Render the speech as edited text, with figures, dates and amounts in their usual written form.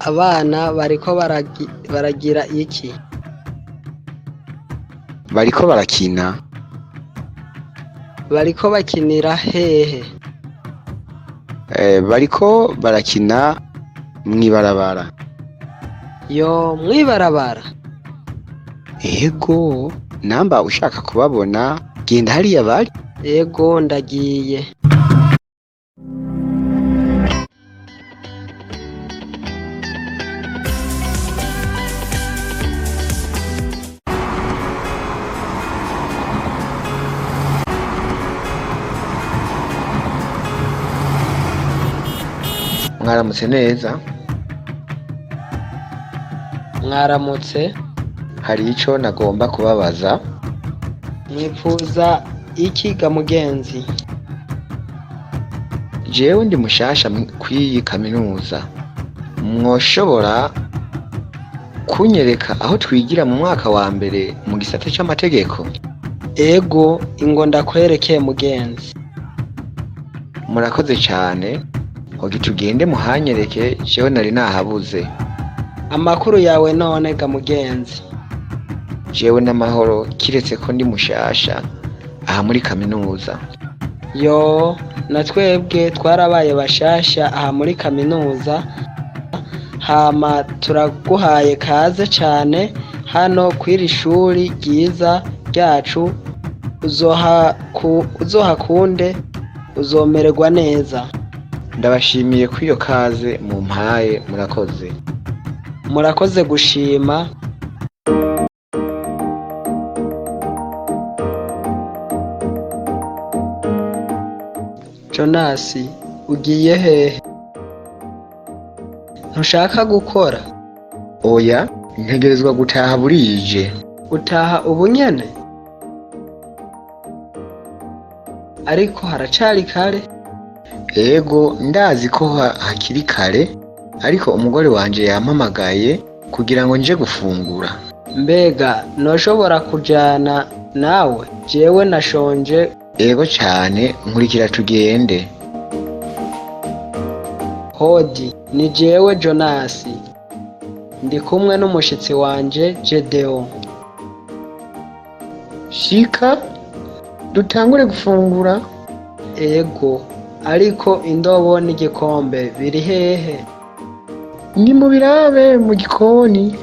Abana bariko baragira iki? Bariko barakina. Bariko bakinira hehe? Bariko barakina mw'ibarabara. Yo, mwibarabara? Ego, namba ushaka kubabona genda hariya bari. Ego, ndagiye. Mwaramutse neza. Mwaramutse. Hari ico nagomba kubabaza. Mwipfuza iki ga mugenzi? Jewe ndi mushasha kw'iyi kaminuza. Mwoshobora kunyereka aho twigira mu mwaka wa mbere mu gisata c'amategeko? Ego, ingo ndakwereke mugenzi. Murakoze cane. Hogi tugende muhanyereke, jewe nari nahabuze. Amakuru yawe none ga mugenzi? Jewe n'amahoro, kiretse ko ndi mushasha aha muri kaminuza. Yo, na twebwe twarabaye bashasha aha muri kaminuza, hama turaguhaye kaze cane hano kw'iri shuri ryiza ryacu, uzohakunde, uzomererwa neza. Ndabashimiye kw'iyo kaze mumpaye, murakoze. Murakoze gushima. Jonasi, ugiye hehe? Ntushaka gukora? Oya, ntegerezwa gutaha burije. Utaha ubu nyene? Ariko haracari kare. Ego, ndazi ko hakiri kare, ariko umugore wanje yampamagaye kugira ngo nje gufungura. Mbega noshobora kujana nawe? Jewe nashonje. Ego cane, nkurikira tugende. Hodi, ni jewe Jonasi. Ndi kumwe n'umushitsi wanje Gedeon. Shika dutangure gufungura. Ego, ariko indobo n'igikombe biri hehe? Ni mu birabe mu gikoni.